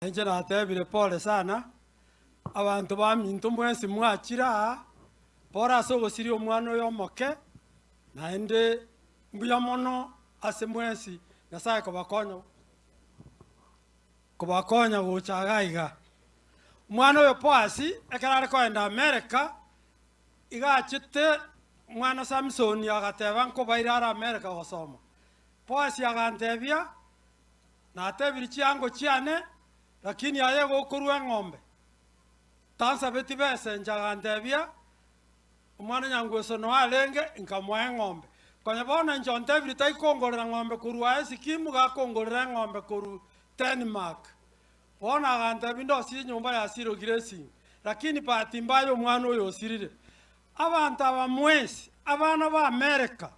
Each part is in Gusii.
Inche natebire pole sana, abanto baminto mwensi mwachire aa, pole ase ogosiria omwana oyo omoke, naende mbuya mono ase mwensi Nyasaye kobakonya kobakonya gocha iga iga. Omwana oyo Boasi, ekero are kogenda America, iga achete omwana Samson agateba nkobaire are America gosoma. Boasi agantebia, Natebirie chiango chiane, lakini aye igo okorua eng'ombe. Tansabeti besa inche agantebia, omwana Nyangweso noe arenge, nkamoa eng'ombe. Konya bono inche ontebirie taikongorera ng'ombe korwa aye Sikimu, gakongorera eng'ombe korwa Denmark. Bono agantebia ndosie enyomba ya Silo Grazing, lakini bahati mbaya omwana oyo osirire. Abanto aba mwensi, abana ba America,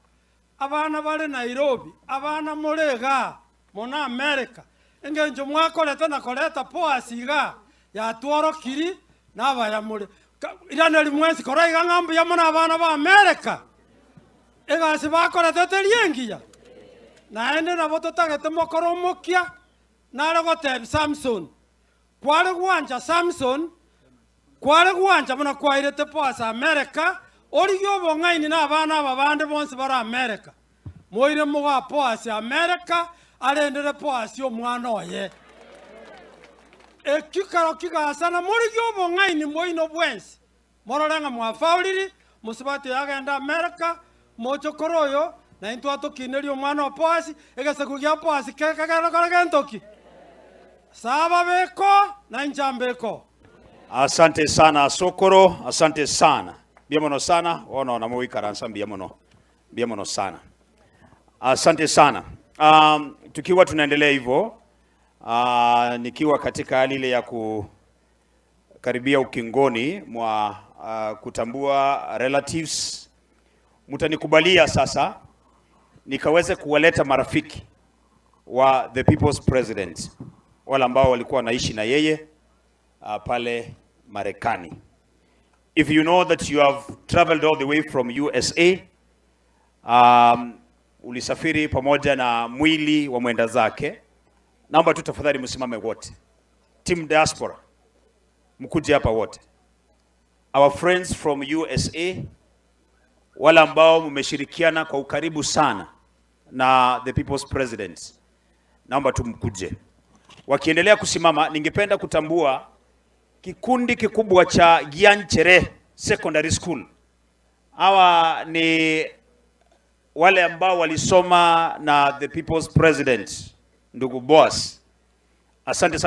Abana bare Nairobi, abana more igaa, mono America, engencho mwakorete na koreta Boaz igaa, yatworokiri nabaya more. Iraneri mwensi kora iga ng'a mbuya mono abana ba America, egasi bakorete teri engiya. Naende nabo totagete mokore omokia, nare gotebia Samson, kware gwancha Samson, Kware gwancha buna kwairete Boaz Amerika, origie obong'aini na abana aba bande bonsi bare Amerika. Moire moga Boaz Amerika, arendere Boaz omwana oye. Ekio kero kigasana morigie obong'aini bwaino bwensi, morore ng'a mwafauliri, mosubati oyo agende Amerika, mochokoro oyo, na intwe atokinerie omwana o Boaz, egesaku gia Boaz kegende kore gento ki? Saba beko, na inche ambeko. Asante sana Sokoro, asante sana. Mbuya mono sana, bono namo goikaransa mbuya mono. Mbuya mono sana. Asante sana. Tukiwa tunaendelea hivyo, nikiwa katika hali ile ya kukaribia ukingoni mwa kutambua relatives, mtanikubalia sasa nikaweze kuwaleta marafiki wa the People's President, wale ambao walikuwa wanaishi na yeye pale Marekani. If you know that you have traveled all the way from USA, ulisafiri pamoja na mwili wa mwenda zake, naomba tu tafadhali msimame wote. Team Diaspora, mkuje hapa wote. Our friends from USA, wale ambao mmeshirikiana kwa ukaribu sana na the People's President, naomba tu mkuje. Wakiendelea kusimama, ningependa kutambua kikundi kikubwa cha Gianchere Secondary School. Hawa ni wale ambao walisoma na the People's President ndugu Boaz. Asante sana.